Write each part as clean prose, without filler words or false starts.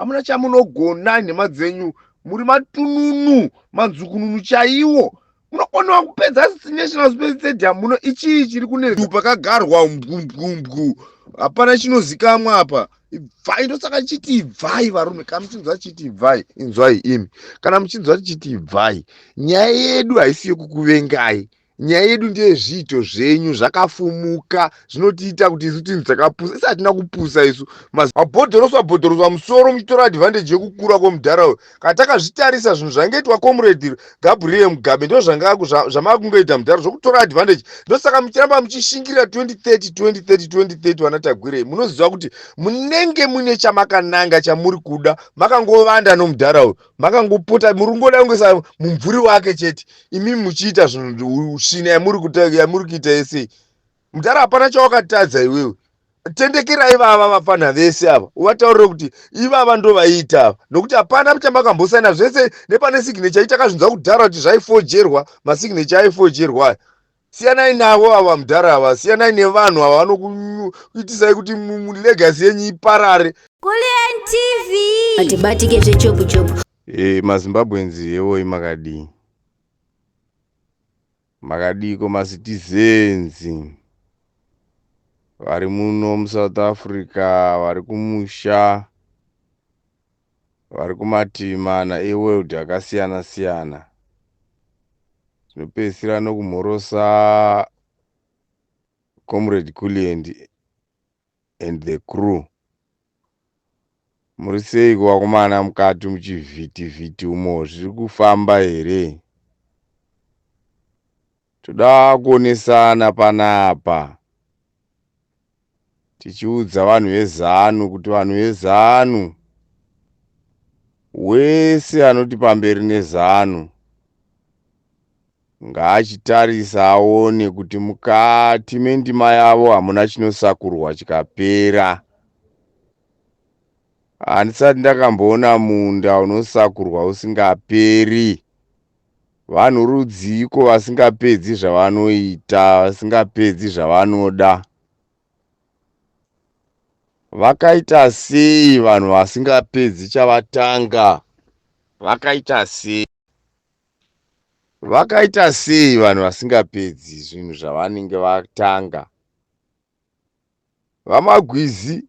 Hamuna chamunogona, nhema dzenyu. Muri matununu, manzukununu chaiwo. Munokonewa kupedza National Sports Stadium muno. Ichii chiri kune pakagarwa mbwumbwumbwu, hapana chinozikamwa apa. Ibvai, ndosaka chiti ibvai varume. Kana muchinzwa chiti ibvai, inzwai imi. Kana muchinzwa chiti ibvai, nyaya yedu haisi yekukuvengai. Nyaya yedu ndeyezviito zvenyu zvakafumuka zvinotiita kuti isu tinzi takapusa. Isi hatina kupusa isu. Mabhodhoroswa bhodhoroswa musoro muchitora advantage yekukura kwemudhara uyu. Kana takazvitarisa zvinhu zvangaitwa Comrade Gabriel Mugabe, ndo zvamakungoita mudhara, zvokutora advantage. Ndosaka muchiramba muchishingirira 2030 2030 2030. Vana Tagwirei, munoziva kuti munenge mune chamakananga chamuri kuda. Makangovanda nomudhara uyu, makangopota, muri kungoda kungoisa mumvuri wake chete. Imi muchiita zvinhu svina yamuri kuita yesei. Mudhara, hapana chawakatadza iwewe. Tendekerai vava vafana vese ava, uvataurire kuti ivava ndo vaiita ava, nokuti hapana chamakambosaina zvese nepane signature. Itakazvinzwa kudhara kuti zvaifojerwa, masignature aifojerwa. Siyanai navo ava mudhara ava, siyanai nevanhu ava vanokuitisai kuti legacy yenyu iparare. Kulliant TV. Atibatike zvechopu chopu. MaZimbabweans, yewoi, makadii? Makadiko macitizens vari muno muSouth Africa, vari kumusha, vari kumativi mana eworld akasiyana siyana? Tinopedzisira nokumhorosa Comrade Kulliant and the crew. Muri seiko vakomana mukati muchivhitivhiti umo? Zviri kufamba here? Toda kuonesana panapa tichiudza vanhu veZANU kuti vanhu veZANU wese anoti pamberi neZANU ngaachitarisa aone kuti mukati mendima yavo hamuna chinosakurwa chikapera. Handisati ndakamboona munda unosakurwa usingaperi. Vanhu rudziko vasingapedzi zvavanoita, vasingapedzi zvavanoda? Vakaita sei vanhu vasingapedzi chavatanga? Vakaita sei? Vakaita sei vanhu vasingapedzi zvinhu zvavanenge vatanga? VaMagwizi,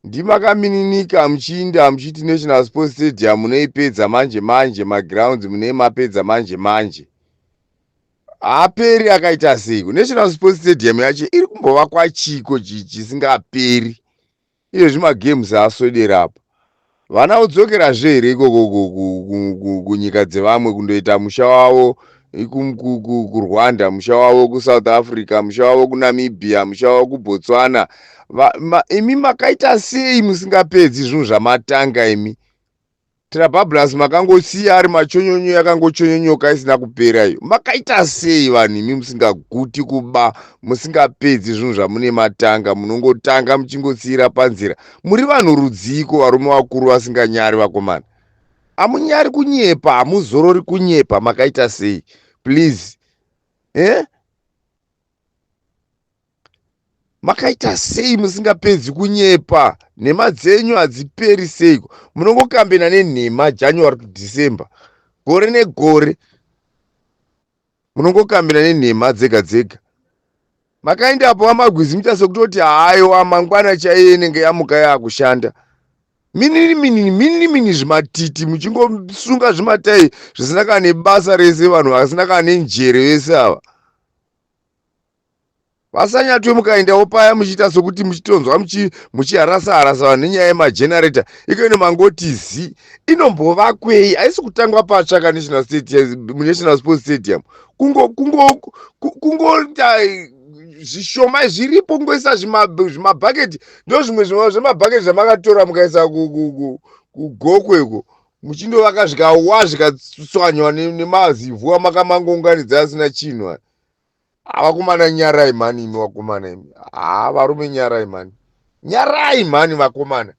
ndimakamininika muchiinda muchiti National Sports Stadium munoipedza manje manje, magrounds mune mapedza manje manje. Haaperi akaita seiko? National Sports Stadium yacho iri kumbovakwa chiko chisingaperi izvezvi? Magames aswedera apa, vana vodzokerazve here ikoko kunyika dzevamwe kundoita musha wavo kuRwanda, musha wavo kuSouth Africa, musha wavo kuNamibia, musha wavo kuBotswana? Imi makaita sei musingapedzi zvinhu zvamatanga imi? Trabablas makangosiya ari machonyonyo, yakangochonyonyoka isina kupera iyo. Makaita sei vanhu imi musingaguti kuba, musingapedzi zvinhu zvamune matanga? Munongotanga muchingosiyira panzira. Muri vanhu rudziko, varume vakuru vasinganyari? Vakomana, hamunyari kunyepa, hamuzorori kunyepa. Makaita sei, please, eh? Makaita sei musingapedzi kunyepa? Nhema dzenyu hadziperi seiko? Munongokambena nenhema January to December, gore negore munongokambena nenhema dzega dzega. Makaendapo vaMagwizi, muita sekutoti haiwa, mangwana chaiye inenge yamuka yaakushanda. Minini minini minini mini, zvimatiti, muchingosunga zvimatai zvisina kana nebasa rese. Vanhu vasina kana nenjere vese ava, vasanyatwe. Mukaendawo paya muchiita sokuti muchitonzwa muchiharasa harasa vanhu nenyaya yemagenerator iko mangoti zi inombovakwei? Haisi kutangwa patsva ka National Sports Stadium. Kungoita zvishoma zviripo, kungoisa zvimabhaketi, ndo zvimwe zvemabhaketi zvamakatora mukaisa kuGokweko, muchindovaka, zvikawa, zvikatswanywa nemazivhu amakamangounganidza asina chinhu aya. Vakomana, nyarai mhani imi. Vakomana imi, ha, varume, nyarai mhani, nyarai mhani. Vakomana,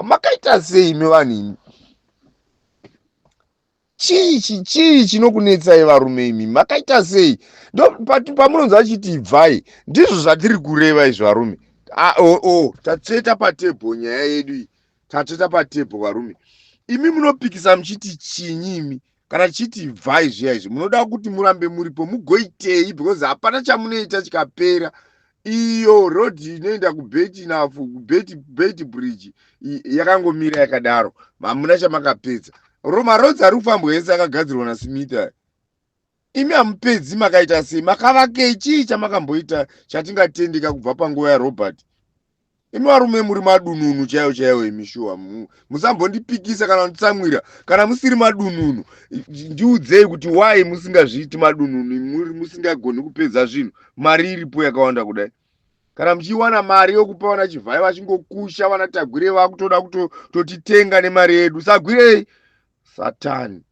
makaita sei imi vanhu imi? Chii chii chinokunetsai varume imi? Makaita sei? Ndo pamunonzwa achiti ibvai, ndizvo zvatiri kureva izvi varume. Oh, oh, tatsveta patebho nyaya yedu iyi. Tateta patebho varume. Imi munopikisa muchiti chinyi imi? Kana tichiti ibvai zviya izvi, munoda kuti murambe muripo mugoitei? Because hapana chamunoita chikapera. Iyo road inoenda kubeti nafu kubeti beti bridge yakangomira yakadaro, hamuna chamakapedza. Maroads ari kufambwa ese akagadzirwa naSmith aya. Imi hamupedzi, makaita sei? Makavakei? Chii chamakamboita chatingatendeka kubva panguva yaRobert? Imi varume muri madununu chaiwo chaiwo imi, shuwa. Musambondipikisa kana kunditsamwira. Kana musiri madununu, ndiudzei kuti why musingazviiti madununu, muri musingagoni kupedza zvinhu, mari iripo yakawanda kudai. Kana muchiwana mari yokupa vana Chivhai vachingokusha, vana Tagwirei vakutoda kutotitenga nemari yedu. Sagwirei satani.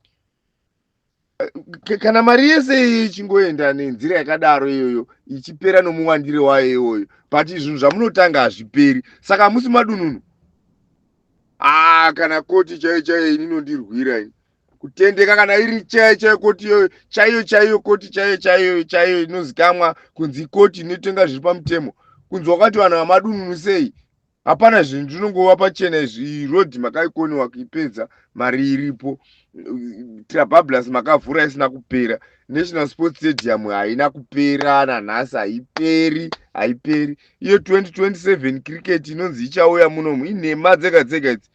Kana mari yese iyi ichingoenda nenzira yakadaro iyoyo, ichipera nomuwandire wayo iwoyo, but zvinhu zvamunotanga hazviperi, saka hamusi madununu. Ah, kana koti chaiyo chaiyo ini inondirwira ini kutendeka. Kana iri chaiyo chaiyo koti iyoyo, chaiyo chaiyo koti, chaiyo chaiyo chaiyo inozikamwa kunzi koti inotenga zviri pamutemo, kunzi wakati vanhu vamadununu sei? Hapana zvinhu zvinongova pachena izvi. Road makaikoniwa kuipedza, mari iripo. Trabablas makavhura isina kupera. National Sports Stadium haina kupera nanhasi, haiperi, haiperi. Iyo 2027 cricket inonzi ichauya munomu inhema dzega dzega idzi.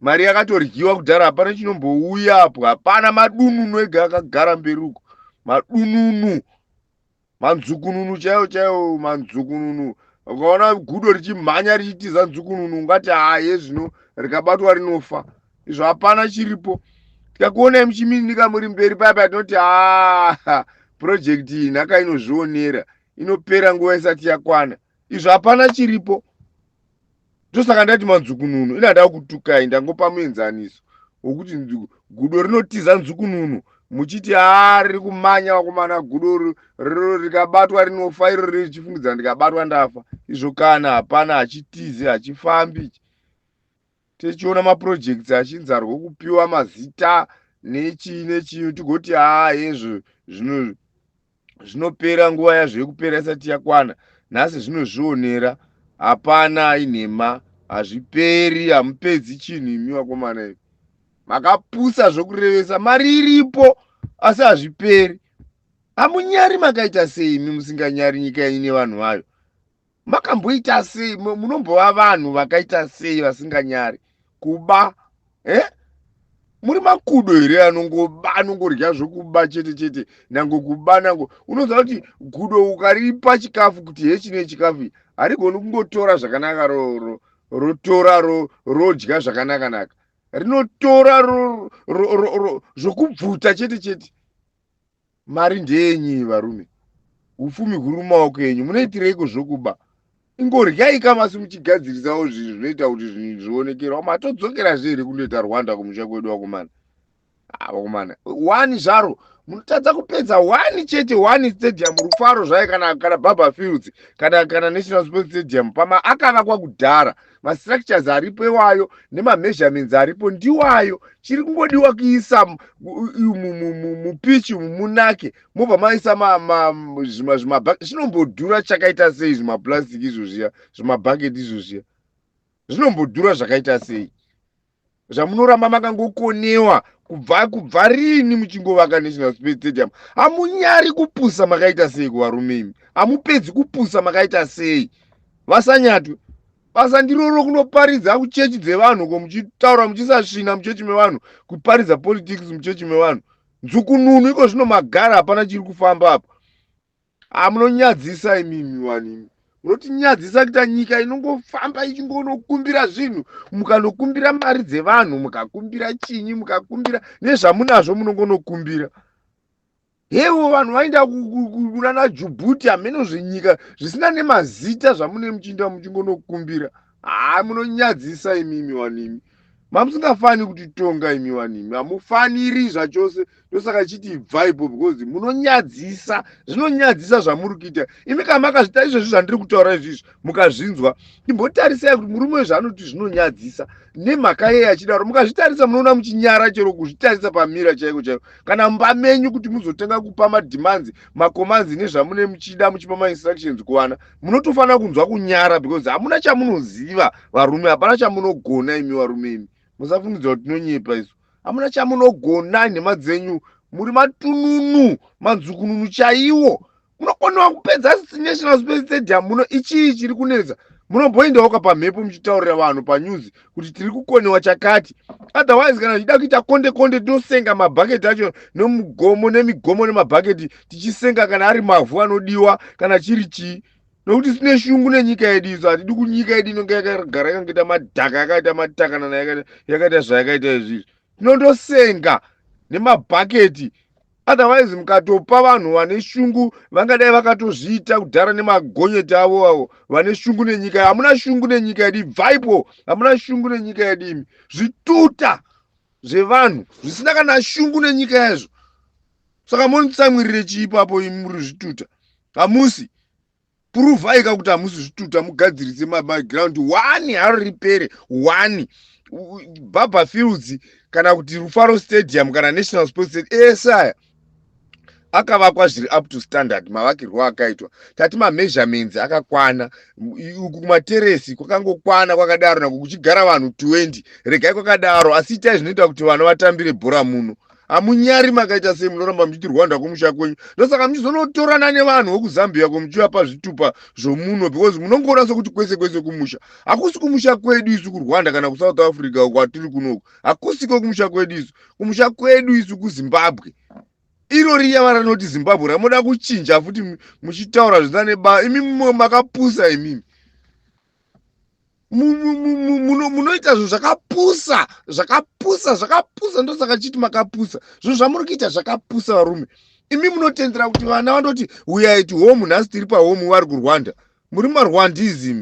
Mari yakatoryiwa kudhara, hapana chinombouya apo, hapana. Madununu ega akagara mberi uko, madununu, manzukununu chaiwo chaiwo, manzukununu. Ukaona gudo richimhanya richitiza nzukununu, ungati haye zvino rikabatwa rinofa. Izvo hapana chiripo. Tikakuonai muchiminika muri mberi paya patinoti ha, project iyi nhaka inozvionera, inopera nguva isati yakwana. Izvo hapana chiripo. Ndosaka ndati manzukununu. Ina ndada kutukai, ndangopa muenzaniso wokuti gudo rinotiza nzukununu, muchiti ha, riri kumanya vakomana, gudo rikabatwa rinofa. Iro richifungidzira ndikabatwa ndafa. Izvo kana hapana, hachitizi, hachifambi. Tichiona maprojects achinzarwo kupiwa mazita nechii nechii, tigoti haa, hezvo zvino zvinopera nguva yazvo yekupera isati yakwana. Nhasi zvinozvionera, hapana, inhema, hazviperi. Hamupedzi chinhu imi vakomana imi, makapusa zvokurevesa. Mari iripo asi hazviperi. Hamunyari, makaita sei imi musinganyari nyika yenyu nevanhu vayo? Makamboita sei? Munombova vanhu vakaita sei vasinganyari kuba? Eh, muri makudo here anongoba, anongorya zvokuba chete chete, nango kuba nango? Unoziva kuti gudo ukaripa chikafu kuti hechine chikafu, harigoni kungotora zvakanaka, rotora rodya zvakanaka-naka. Rinotora zvokubvuta chete chete. Mari ndeyenyi varume? Upfumi huri mumaoko enyu, munoitireiko zvokuba? Ingoryai kamasi muchigadzirisawo zvinhu zvinoita kuti zvinhu zvionekerwa. Matodzokerazve here kundoita Rwanda kumusha kwedu vakomana? Ah, vakomana, one zvaro munotadza kupedza, one chete, one stadium, Rufaro zvayo, kana Barbourfields, kana National Sports Stadium, pama akavakwa kudhara. Mastructures aripo iwayo nemameasurements aripo ndiwayo. Chiri kungodiwa kuisa mupitch munake, mobva maisa zvinombodhura chakaita sei zvimaplastic izvo zviya, zvimabhaketi izvo zviya, zvinombodhura zvakaita sei zvamunoramba makangokonewa kubva rini muchingovaka National Sports Stadium? Hamunyari kupusa, makaita sei kuvarume imi? Hamupedzi kupusa, makaita sei? Vasanyatwe basa ndiroro kunoparidza kuchechi dzevanhu ko, muchitaura muchisasvina muchechi mevanhu, kuparidza politics muchechi mevanhu. Nzukununu iko zvino magara, hapana chiri kufamba apa. Hamunonyadzisa imimi vanhu imi, munotinyadzisa kuita nyika inongofamba ichingonokumbira zvinhu. Mukanokumbira mari dzevanhu, mukakumbira chinyi, mukakumbira nezvamunazvo, munongonokumbira. Hewo vanhu vaenda kunana Jubhuti, hameno zvenyika zvisina nemazita zvamune muchiinda muchingonokumbira. Haa, munonyadzisa imimi vanhu imi, mamusingafani kutitonga imi vanhu imi, hamufaniri zvachose. Ndosaka chiti ibvaipo, because munonyadzisa, zvinonyadzisa zvamuri kuita imi. Kana makazvita izvezvi zvandiri kutaura izvizvi, mukazvinzwa, imbotarisai kuti murume wezvaanoti zvinonyadzisa. Nemhaka yei achidaro? Mukazvitarisa munoona muchinyara chero kuzvitarisa pamira chaiko chaiko kana mumba menyu, kuti muzotenga kupa mademands, macommands nezvamune muchida, muchipa mainstructions kuvana, munotofanira kunzwa kunyara because hamuna chamunoziva varume, hapana chamunogona imi varume. Imi musafungidzira kuti tinonyepa isu. Hamuna chamunogona, nhema dzenyu. Muri matununu, manzukununu chaiwo. Munokoniwa kupedza National Sports Stadium muno. Ichii chiri kunetsa? Munomboendawo kapamhepo muchitaurira vanhu panews kuti tiri kukoniwa chakati. Otherwise kana zvichida kuita konde konde, tinosenga mabhaketi acho nemugomo, nemigomo, nemabhaketi tichisenga, kana ari mavhu anodiwa, kana chiri chii, nokuti tine shungu nenyika yedu. Isu hatidi kunyika yedu inonge yakagara yakangoita madhaka, yakaita matakanana, yakaita zvayakaita izvizvi. Tinondosenga nemabhaketi. Otherwise mukatopa vanhu vane shungu, vangadai vakatozviita kudhara nemagonyeti avo avo vane shungu nenyika. Hamuna shungu nenyika yedu, ibvaipo. Hamuna shungu nenyika yedu imi, zvituta zvevanhu zvisina kana shungu nenyika yazvo. Saka monitsamwirire chii ipapo imi muri zvituta? Hamusi puruvhai ka kuti hamusi zvituta. Mugadzirise maground one haro ripere one, Barbourfields kana kuti Rufaro Stadium kana National Sports Stadium, ese aya akavakwa zviri up to standard. Mavakirwo akaitwa, tati mameasurements akakwana. Uku kumateresi kwakangokwana kwakadaro, nako kuchigara vanhu 20, regai kwakadaro, asi itai zvinoita kuti vana vatambire bhora muno. Hamunyari? Makaita sei? Munoramba muchiti Rwanda kumusha kwenyu, ndosaka muchizonotorana nevanhu vokuzambia ko muchivapa zvitupa zvomuno, because munongoona sokuti kwese kwese kumusha. Hakusi kumusha kwedu isu kuRwanda kana kuSouth Africa kwatiri kunoku, hakusiko kumusha kwedu isu. Kumusha kwedu isu kuZimbabwe, iro riya varanoti Zimbabwe ramoda kuchinja futi muchitaura zvisina neba. Imi makapusa imimi, munoita zvinhu zvakapusa, zvakapusa, zvakapusa. Ndosaka chiti makapusa. Zvinhu zvamuri kuita zvakapusa varume imi. Munotendera kuti vana vandoti uyai ti home, nhasi tiri pahome, vari kuRwanda. Muri marwandism,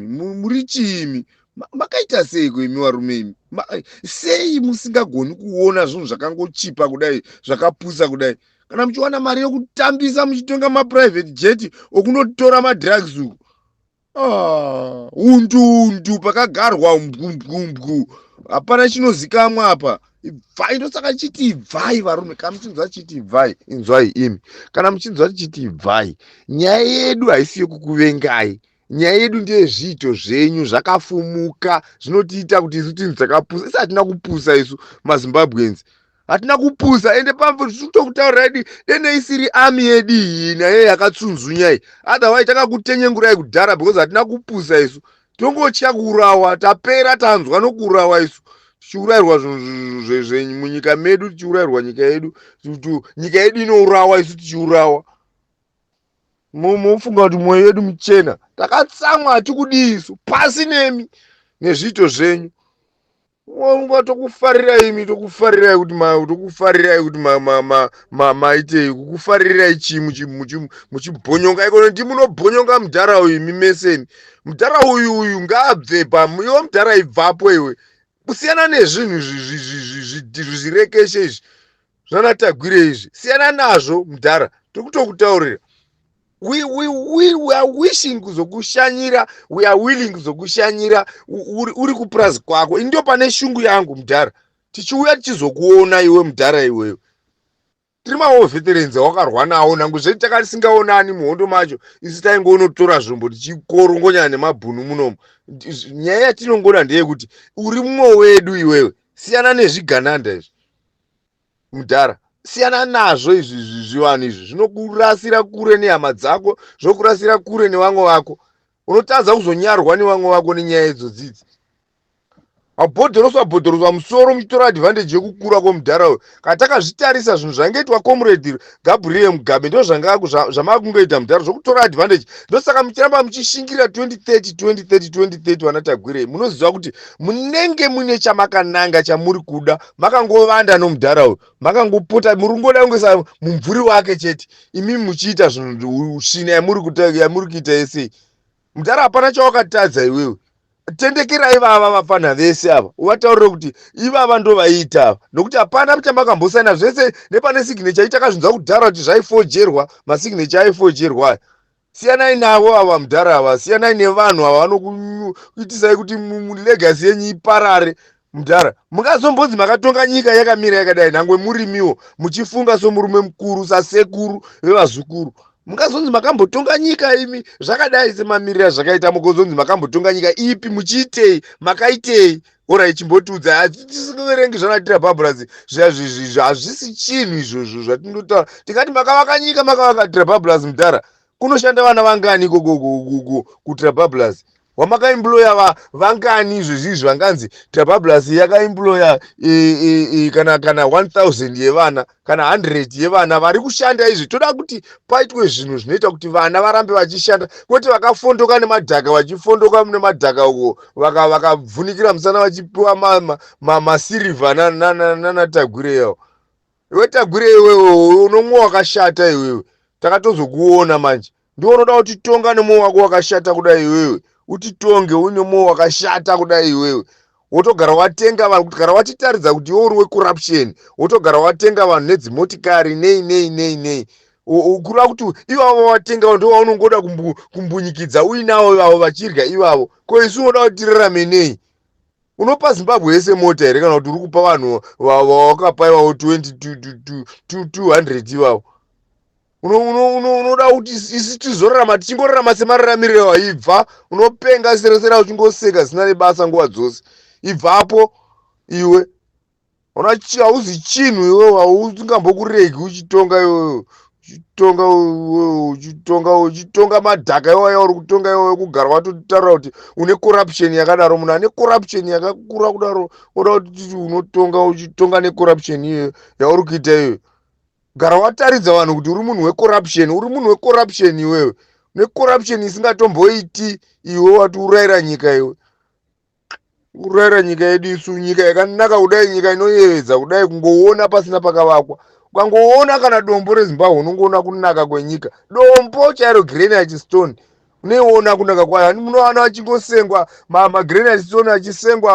muri chiimi? Makaita seiko imi varume imi? Sei musingagoni kuona zvinhu zvakangochipa kudai, zvakapusa kudai? Kana muchiwana mari yokutambisa muchitonga maprivate jet okunotora madrugs uku. Ah, undundu pakagarwa mbwumbwumbwu, hapana chinozikamwa apa. Ibvai, ndosaka chiti ibvai varume. Kana muchinzwa chiti ibvai, inzwai imi. Kana muchinzwa tichiti ibvai, nyaya yedu haisi yekukuvengai. Nyaya yedu ndeyezviito zvenyu zvakafumuka zvinotiita kuti isu tinzi takapusa. Isi hatina kupusa, isu maZimbabweans hatina kupusa. Ende pambo tokutaurirai di dene isiri army yedu iyi naye yakatsunzunya iyi, otherwise takakutenyengurai kudhara, because hatina kupusa isu. Tongotya kuurawa, tapera, tanzwa nokuurawa isu, tichiurayirwa zvinhu munyika medu, tichiurayirwa nyika yedu. Nyika yedu inourawa, isu tichiurawa. Mofunga kuti mwoyo yedu muchena? Takatsamwa, hatikudii isu. Pasi nemi nezviito zvenyu. Unga tokufarirai imi, tokufarirai kuti tokufarirai kuti maitei? Kukufaririrai chii muchibhonyonga ikono? Ndi munobhonyonga mudhara uyu imi mese imi. Mudhara uyu uyu ngaabve pa iwe. Mudhara, ibvapo iwe, kusiyana nezvinhu zvirekeshe izvi zvanatagwire izvi, siyana nazvo mudhara. Tiri kutokutaurira, we are wishing kuzokushanyira, we are willing kuzokushanyira uri kupurazi kwako. Ini ndo pane shungu yangu mudhara, tichiuya tichizokuona iwe mudhara iwewe. Tiri mawar veterans wakarwa nawo, nangu zvedu takatisingaonani muhondo macho. Isu taingonotora zvombo tichikorongonyana nemabhunu munomu. Nyaya yatinongoda ndeyekuti uri mumwe wedu iwewe. Siyana nezvigananda izvi mudhara, siyana nazvo izvi. Zvivanhu izvi zvinokurasira kure nehama dzako, zvinokurasira kure nevamwe vako. Unotadza kuzonyarwa nevamwe vako nenyaya idzodzidzi. Mabhodhoroswa bhodhoroswa musoro muchitora advantage yekukura kwomudhara uyu. Kana takazvitarisa, zvinhu zvangaitwa Comrade Gabriel Mugabe ndo zvamakungoita mudhara, zvokutora advantage. Ndosaka muchiramba muchishingira 2030, 2030, 2030. Vana Tagwirei, munoziva kuti munenge mune chamakananga chamuri kuda. Makangovanda nomudhara uyu, makangopota, muri kungoda kungoisa mumvuri wake chete. Imi muchiita zvinhu svina yamuri kuita yesei. Mudhara, hapana chawakatadza iwewe. Tendekerai vava vafana vese ava, uvataurire kuti ivava ndo vaiita ava, nokuti hapana chamakambosaina zvese nepane signature. Itakazvinzwa kudhara kuti zvaifojerwa, masignature aifojerwa aya. Siyanai navo ava mudhara ava, siyanai nevanhu ava vanokuitisai kuti legacy yenyu iparare. Mudhara, mungazombonzi makatonga nyika yakamira yakadai, nhangwe murimiwo muchifunga somurume mukuru, sasekuru vevazukuru. Mungazonzi makambotonga nyika imi zvakadai semamirira zvakaita, mugozonzi makambotonga nyika ipi, muchiitei, makaitei? Orai, chimbotiudza. Hatisiverengi zvanatira Bhabhurasi zviya zvizvi, hazvisi chinhu izvozvo zvatinotaura. Tingati makavaka nyika, makavaka Trabablas, mudhara, kunoshanda vana vangani ikoko kuTrabablas? Wamakaemploya vangani izvezvi izvi? Vanganzi Trabablas yakaemploya kana 1000 yevana, kana 100 yevana vari kushanda izvi. Toda kuti paitwe zvinhu zvinoita kuti vana varambe vachishanda, kwete vakafondoka nemadhaka, vachifondoka nemadhaka uko, vakavhunikira musana, vachipiwa masirivha nanaTagwirei yavo. Iwe Tagwirei, iwewe unomwe wakashata iwewe, takatozokuona manje. Ndiwo unoda kutitonga nemwoyo wako wakashata kudai iwewe, utitonge uine mwoyo wakashata kudai iwewe, wotogara watenga vanhu, kugara wachitaridza kuti iwe uri wecorruption, wotogara watenga vanhu nedzimotikari, nei nei nei nei. Kureva kuti ivavo watenga ndo vaunongoda kumbunyikidza uinavo ivavo vachirya ivavo. Ko isu unoda kuti tirarame nei? Unopa Zimbabwe yese mota here, kana kuti uri kupa vanhu vawakapa ivavo 20 200 ivavo? Unoda kuti isi tizorarama tichingorarama semararamiro aibva? Unopenga seresera, uchingoseka zina nebasa nguva dzose. Ibvapo iwe, ona hauzi chinhu iwewe, hausingambokuregi uchitonga iwewe, uchitonga, uchitonga, uchitonga madhaka iwaya uri kutonga iwewe. Kugara watotaura kuti une corruption yakadaro, munhu ane corruption yakakura kudaro, oda kuti unotonga uchitonga necorruption iyoyo yauri kuita iyoyo. Gara wataridza vanhu kuti uri munhu wecorruption, uri munhu wecorruption iwewe, necorruption isingatomboiti iwe. Watiurayira nyika iwe, urayira nyika yedu isu, nyika yakanaka kudai, nyika inoyevedza kudai, kungoona pasina pakavakwa. Ukangoona kana dombo reZimbabwe, unongoona kunaka kwenyika. Dombo chairo, granite stone, unoiona kunaka kwayo. Ani munowana achingosengwa magranite stone, achisengwa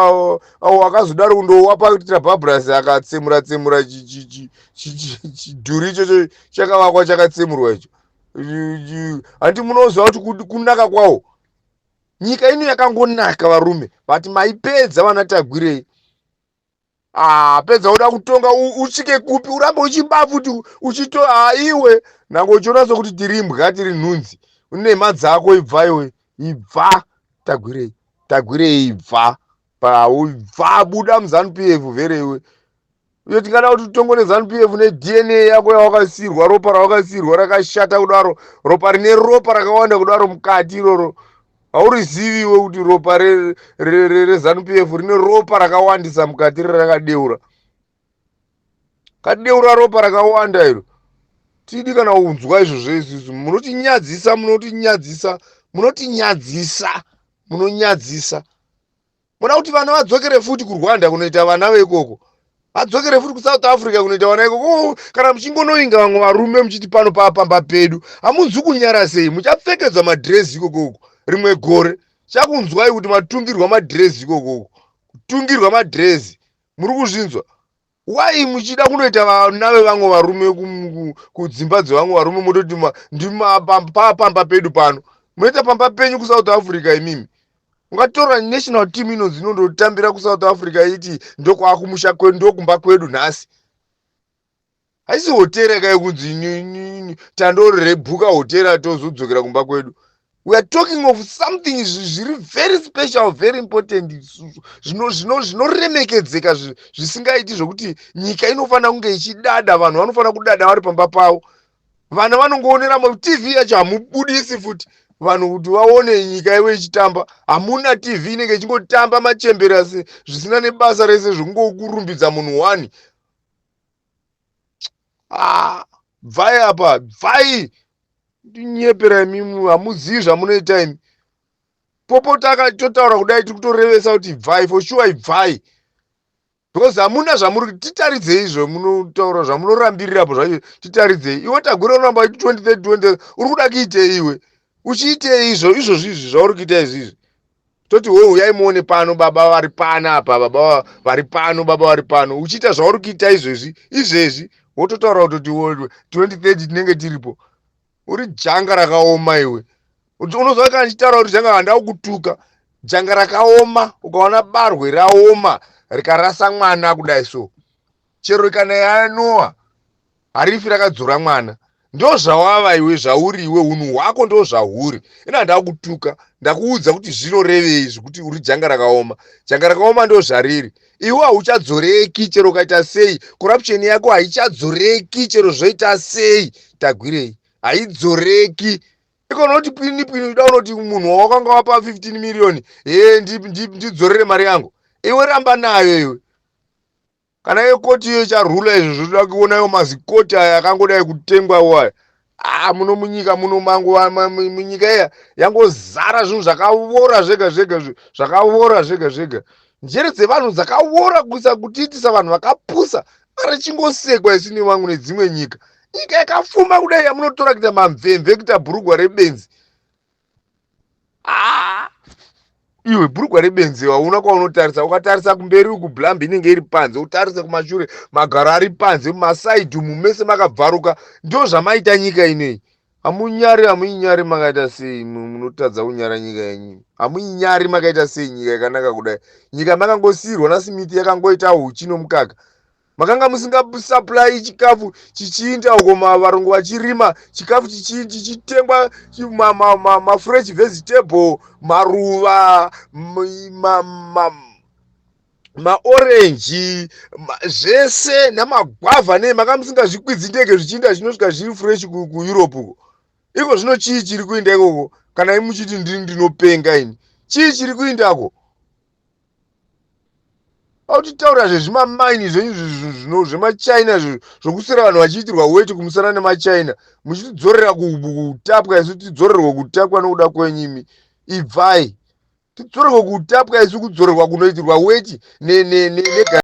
awo akazodaro, kundowa paTrabablas, akatsemura tsemura chidhuri ichocho chakavakwa, chakatsemurwa icho. Handi munoziva kuti kunaka kwawo nyika ino yakangonaka, varume, but maipedza vana Tagwirei. Ah, pedza uda kutonga usvike kupi? Urambe uchiba futi, uchito iwe nhango uchiona sokuti tiri imbwa, tiri nhunzi, unema dzako. Ibva iwe, ibva Tagwirei, Tagwirei, ibva paubva, buda muZANU PF vhere iwe. Uye tingada kuti utongo neZANU PF neDNA yako yawakasiyirwa, ropa rawakasiyirwa rakashata kudaro, ropa rine ropa rakawanda kudaro mukati iroro, haurizivi iwe kuti ropa reZANU PF rine ropa rakawandisa mukati, rerakadeura kadeura ropa rakawanda iro. Tidi kana unzwa izvozvo isusu. Munotinyadzisa, munotinyadzisa, munotinyadzisa, munonyadzisa. Muda kuti vana vadzokere futi kuRwanda kunoita vana veikoko, vadzokere futi kuSouth Africa kunoita vana ikoko? Kana muchingonoinga vamwe varume muchiti pano paapamba pedu, hamunzwi kunyara sei? Muchapfekedzwa madhirezi ikokoko rimwe gore. Chakunzwai kuti matungirwa madhirezi ikokoko, kutungirwa madhirezi, muri kuzvinzwa? Wai muchida kunoita vana vevamwe varume kudzimba dzevamwe varume, mototi ndipapamba pedu pano? Munoita pamba penyu kuSouth Africa imimi. Ungatora national team inonzi inondotambira kuSouth Africa, iti ndokwaakumusha kwedu, ndokumba kwedu nhasi? Haisi hotera kai kunzi tandorebhuka hotera, tozodzokera kumba kwedu? We are talking of something zviri very special, very important, zvinoremekedzeka zvisingaiti, zvokuti nyika inofanira kunge ichidada, vanhu vanofanira kudada vari pamba pavo. Vana vanongoonera TV yacho, hamubudisi futi vanhu kuti vaone nyika iwe ichitamba. Hamuna TV, inenge ichingotamba machembera zvisina nebasa rese, zvokungokurumbidza munhu one. Ah, bvai apa, bvai ndinyepera imi, hamuzivi zvamunoita imi. Popota totaura kudai, tiri kutorevesa kuti bvai for sure, ibvai, because hamuna zvamuri. Titaridzei zvamunotaura, zvamunorambirirapo zvacho, titaridzei. Iwe Tagwirei, unoramba 2030 20, uri kuda kuitei iwe? Uchiitei izvo izvozvi izvi zvauri kuita izvizvi? Toti we uyai muone pano baba vari pano apa, baba vari pano, baba vari pano. Uchiita zvauri kuita izvezvi izvezvi, wototaura kutoti 2030 tinenge tiripo. Uri janga rakaoma iwe. Unoziva kana ndichitaura kuti janga, handau kutuka. Janga rakaoma, ukaona barwe raoma. Rikarasa mwana kudai so, chero kana yanoa harifi rakadzora mwana. Ndo zvawava iwe, zvauri iwe, unhu hwako ndo zvahuri. Ina ndakutuka, ndakuudza kuti zvinorevei zvekuti uri janga rakaoma. Janga rakaoma ndo zvariri. Iwe hauchadzoreki chero ukaita sei. Corruption yako haichadzoreki chero zvoita sei. Tagwirei haidzoreki. Ikonoti pwini pwini uda unoti munhu wawakanga wapa 15 million, he, ndidzorere mari yangu. Iwe ramba nayo iwe. Kana iyo koti iyo icharula izvo, zvoda kuona iwo mazikoti aya akangodai kutengwa iwo aya. Ah, muno munyika muno mangu munyika iya yangozara zvinhu zvakavora zvega zvega, zvakavora zvega zvega, njere dzevanhu dzakavora kuisa kutiitisa vanhu vakapusa. Arichingosekwa isu nevangu nedzimwe nyika. Nyika yakafuma kudai yamunotora kuita mamvemve, kuita bhurugwa rebenzi. Ah, iwe bhurugwa rebenzi, hauna kwaunotarisa. Ukatarisa kumberi uku, blambi inenge iri panze. Utarise kumashure, magaro ari panze, mumasaidhi umu mese makabvaruka. Ndo zvamaita nyika inei. Hamunyari, hamuinyari. Makaita sei? Munotadza kunyara nyika yenyu, hamuinyari. Makaita sei nyika yakanaka kudai? Nyika makangosiyirwa naSmith yakangoita uchi nomukaka. Makanga musingasupply chikafu chichiinda uko, varungu vachirima chikafu chichitengwa, mafresh vegetable, maruva, maorenji, zvese namagwavha nei. Manga musingazvikwidzi ndege zvichiinda, zvinosvika zviri fresh kuEurope uko. Iko zvino chii chiri kuinda ikoko? Kana imuchiti ndini ndinopenga ini, chii chiri kuindako? Autitaura zvezvimamaini zvenyu zvemachina zvokuswera vanhu vachiitirwa weti kumusana nemachina, muchitidzorera kutapwa isu. Tidzorerwe kutapwa nokuda kwenyu imi? Ibvai, tidzorerwe kutapwa isu, kudzorerwa kunoitirwa weti.